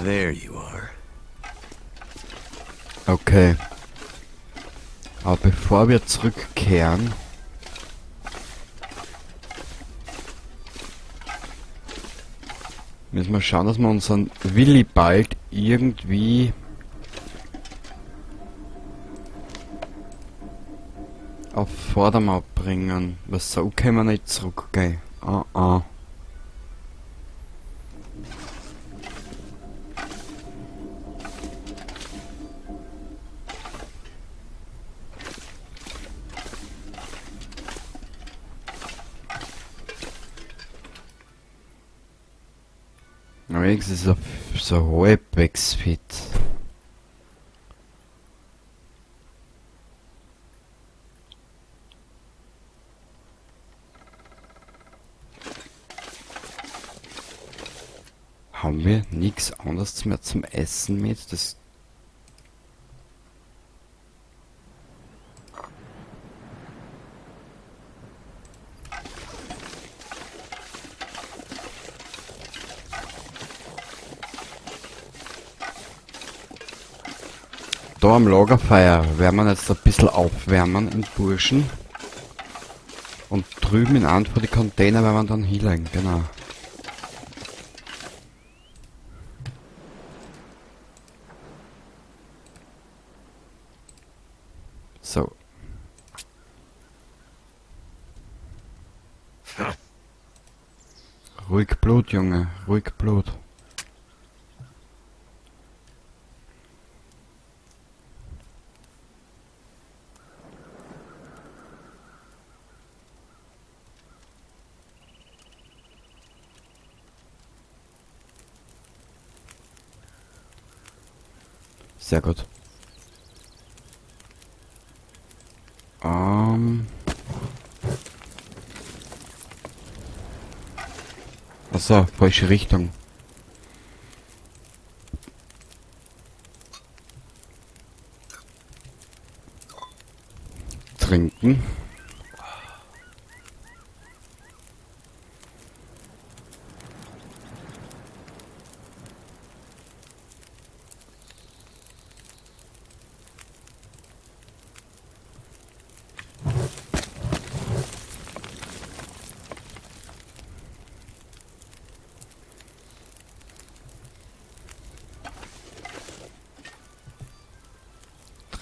There you are. Okay. Aber bevor wir zurückkehren, müssen wir schauen, dass wir unseren Willibald irgendwie auf Vordermann bringen. Was so können wir nicht zurückgehen. Ah, ah. Aber wenigstens ist er so halbwegs fit. Haben wir nichts anderes mehr zum Essen mit? Das da am Lagerfeuer werden wir jetzt ein bisschen aufwärmen in Burschen. Und drüben in einem von die Container werden wir dann hinlegen, genau. So. Ruhig Blut, Junge, ruhig Blut. Sehr gut. Achso, falsche Richtung. Trinken.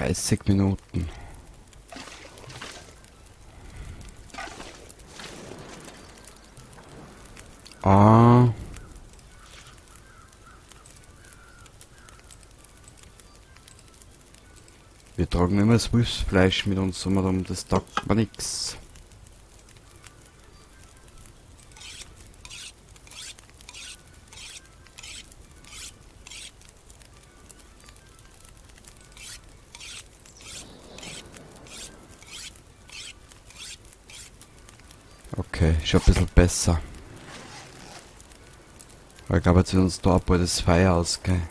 30 Minuten. Ah. Wir tragen immer das Wolfsfleisch mit uns, um das taugt mir nix. Okay, schon ein bisschen besser. Aber ich glaube, jetzt wird uns da bald das Feuer ausgehen.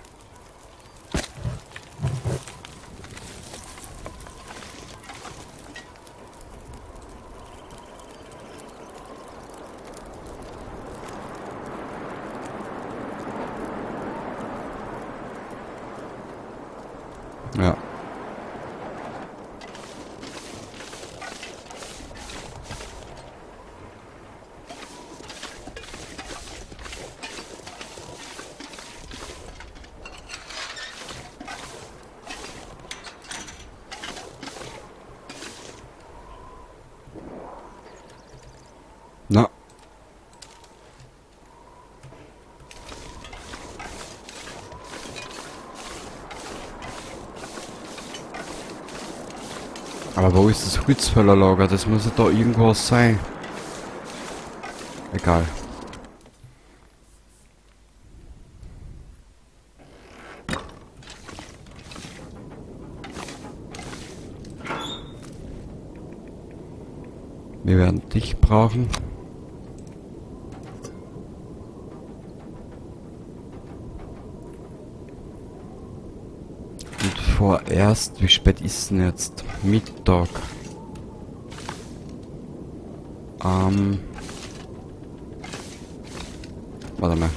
Ja. Na. Aber wo ist das Holzfällerlager? Das muss ja da irgendwo sein. Egal. Wir werden dich brauchen. Und vorerst, wie spät ist denn jetzt? Mittag. Warte mal.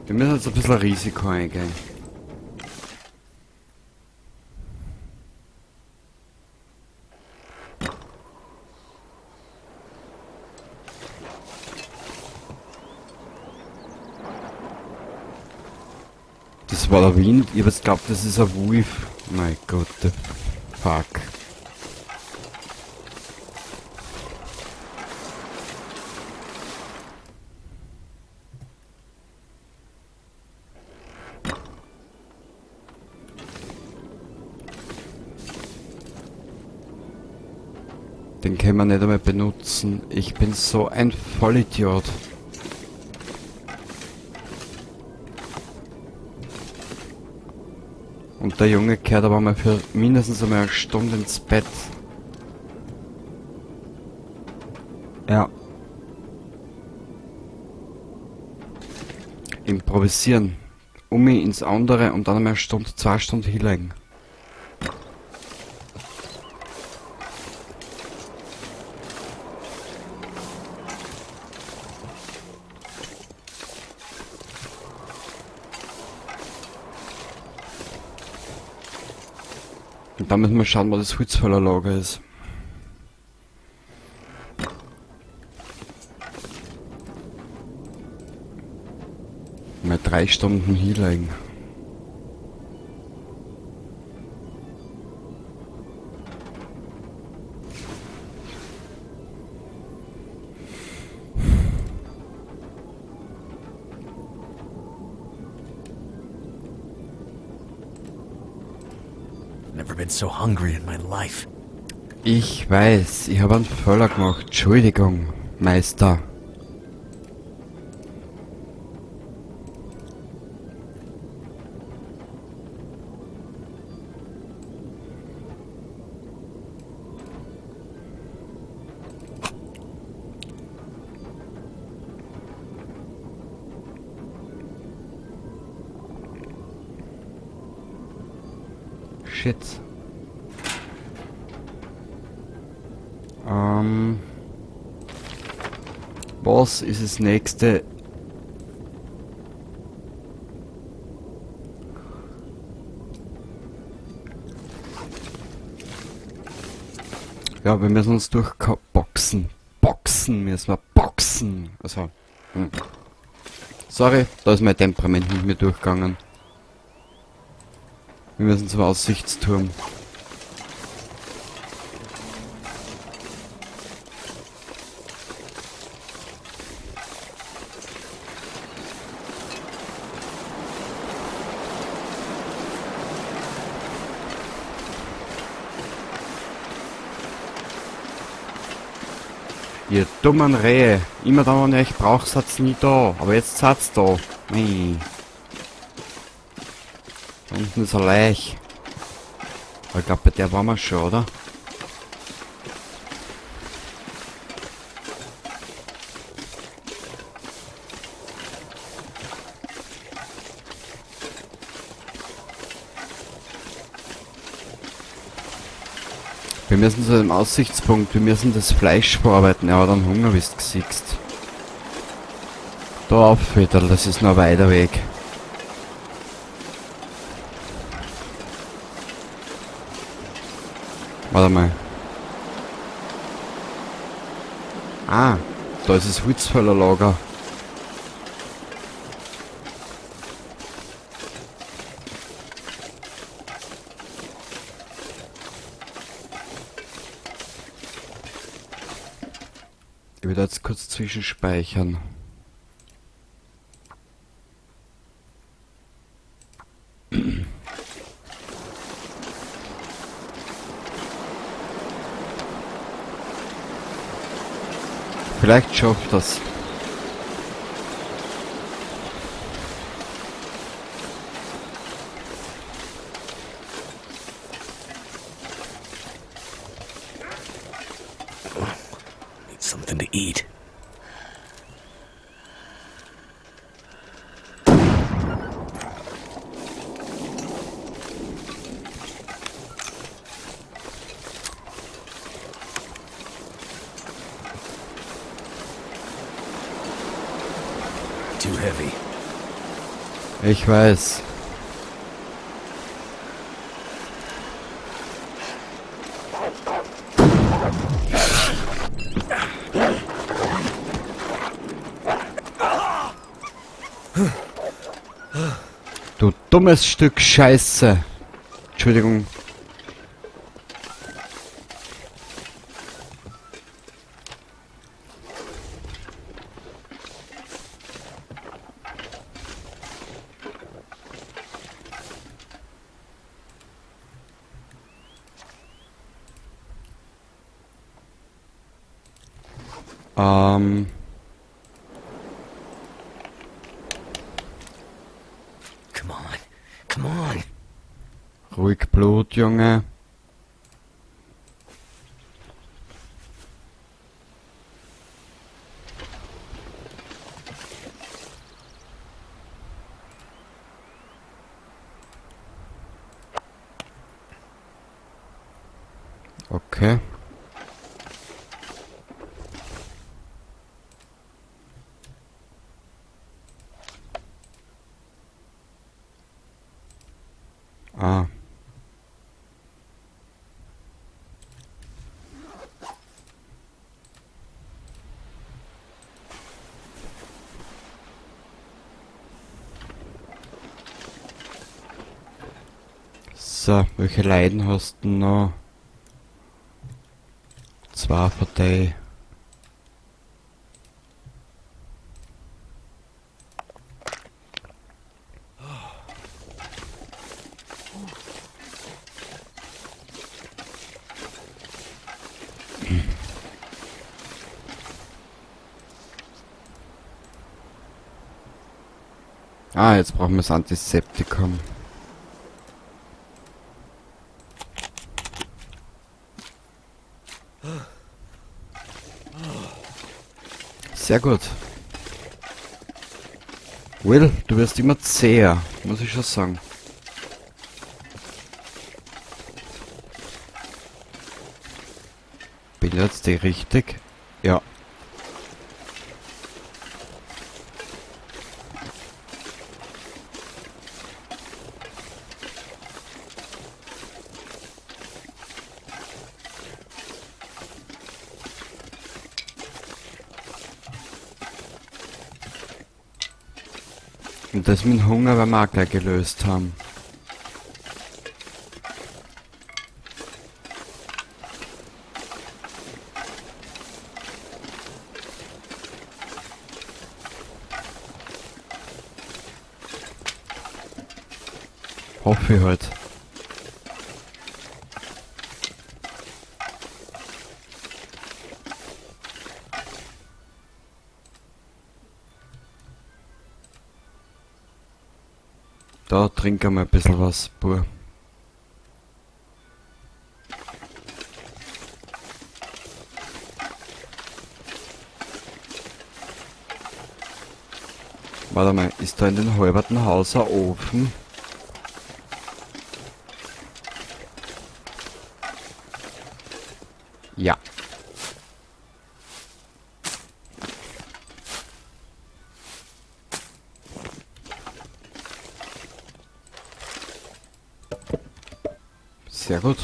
Wir müssen jetzt ein bisschen Risiko eingehen. Das war der Wind. Ich hab jetzt geglaubt, das ist ein Wolf. Mein Gott, the fuck. Den können wir nicht einmal benutzen. Ich bin so ein Vollidiot. Und der Junge kehrt aber mal für mindestens einmal eine Stunde ins Bett. Ja. Improvisieren. Um mich ins andere und dann einmal eine Stunde, 2 Stunden hinlegen. Und dann müssen wir schauen, wo das Holzfällerlager ist. Mal 3 Stunden hinlegen. Never been so hungry in my life. Ich weiß, ich habe einen Fehler gemacht. Entschuldigung, Meister. Shit. Was ist das nächste? Ja, wir müssen uns durchboxen. Boxen müssen wir. Boxen! Also. Sorry, da ist mein Temperament nicht mehr durchgegangen. Wir müssen zum Aussichtsturm. Ihr dummen Rehe. Immer da, wenn ich euch brauch, seid's nie da. Aber jetzt seid's da. Mei. Da unten ist ein Laich. Aber ich glaub, bei der waren wir schon, oder? Wir müssen zu dem Aussichtspunkt, wir müssen das Fleisch verarbeiten. Er hat einen Hunger, wie du siehst. Da auf wieder, das ist noch weiter Weg. Warte mal. Ah, da ist das Holzfällerlager. Ich werde jetzt kurz zwischenspeichern. Vielleicht schafft das. Need something to eat. Too heavy. Ich weiß. Du dummes Stück Scheiße. Entschuldigung. Come on, come on. Ruhig Blut, Junge. Okay. Ah. So, welche Leiden hast du noch? 2 von drei. Ah, jetzt brauchen wir das Antiseptikum. Sehr gut. Will, du wirst immer zäher, muss ich schon sagen. Bin jetzt die richtig? Ja. Und das mit dem Hunger werden wir auch gleich gelöst haben. Hoffe ich halt. Da trinken wir ein bisschen was, pur. Warte mal, ist da in den halberten Haus ein Ofen? Ja. Sehr gut.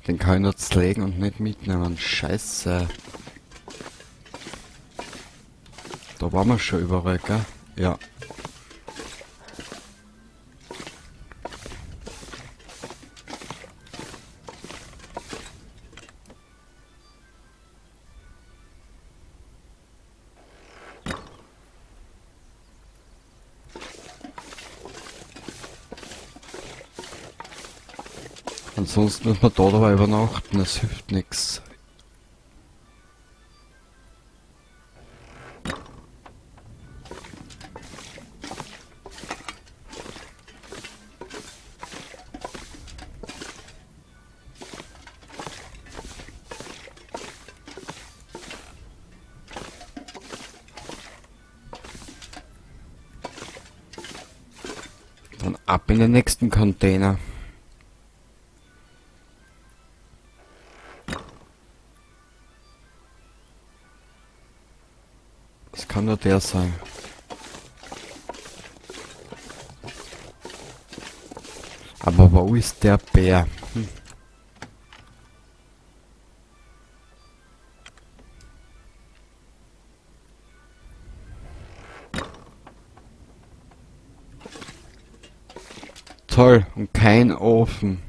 Den kann ich nur zerlegen und nicht mitnehmen. Scheiße. Da waren wir schon überall, gell? Ja. Ansonsten muss man da dabei übernachten, das hilft nix. Dann ab in den nächsten Container. Das kann nur der sein. Aber wo ist der Bär? Hm. Toll, und kein Ofen.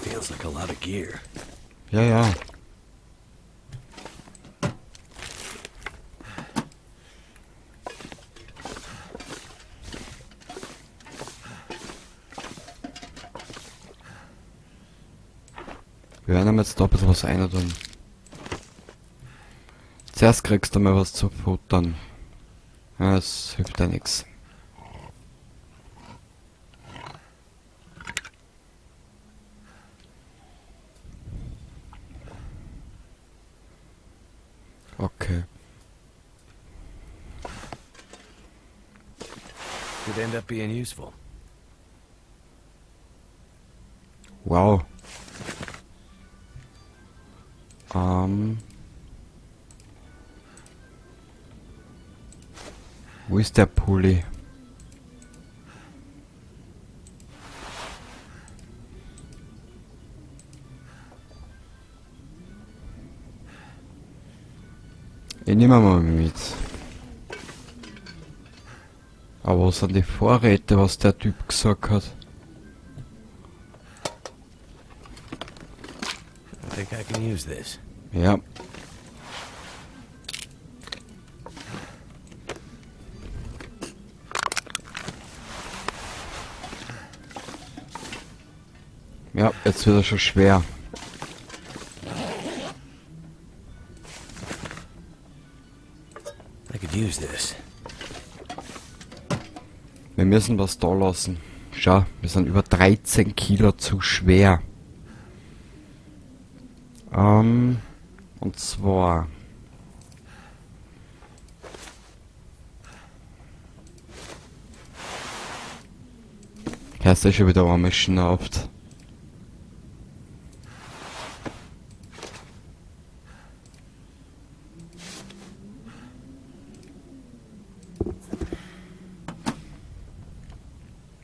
Feels like a lot of gear. Ja, ja. Wir werden jetzt da ein bisschen was rein tun. Zuerst kriegst du mal was zu futtern. Ja, das hilft ja nix. Okay. Could end up being useful. Wow. Wo ist der Pulli? Ich nehme mal mit. Aber was sind die Vorräte, was der Typ gesagt hat? I think I can use this. Ja. Ja, jetzt wird er schon schwer. I could use this. Wir müssen was da lassen. Schau, wir sind über 13 Kilo zu schwer. Und zwar... Heißt er schon wieder einmal schnauft.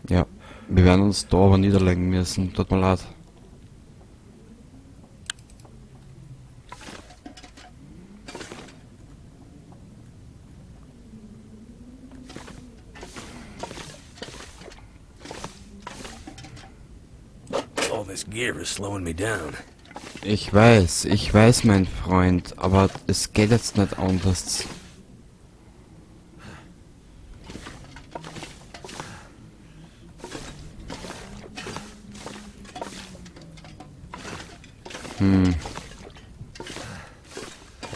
Ja, wir werden uns da aber niederlegen müssen. Tut mir leid. All this gear is slowing me down. Ich weiß, mein Freund, aber es geht jetzt nicht anders.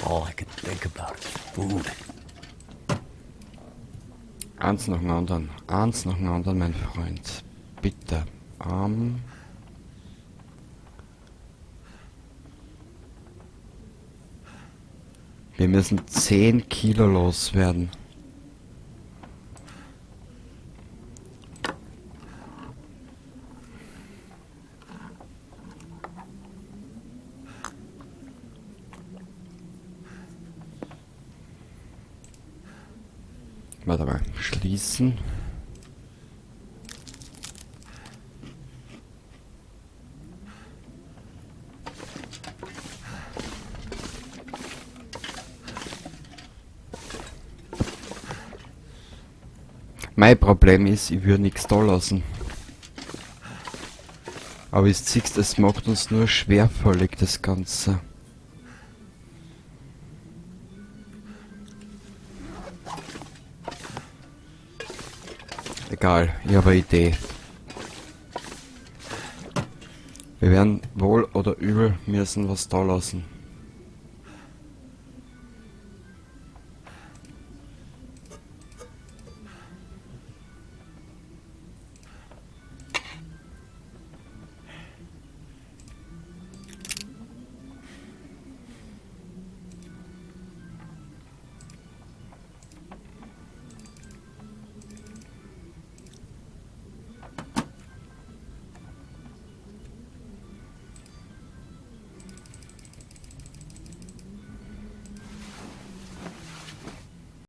All I could think about is food. Eins nach dem anderen. Eins nach dem anderen, mein Freund. Bitte. Wir müssen 10 Kilo loswerden. Warte mal, schließen. Mein Problem ist, ich würde nichts da lassen. Aber ich siehst, es macht uns nur schwerfällig, das Ganze. Egal, ich habe eine Idee. Wir werden wohl oder übel müssen was da lassen.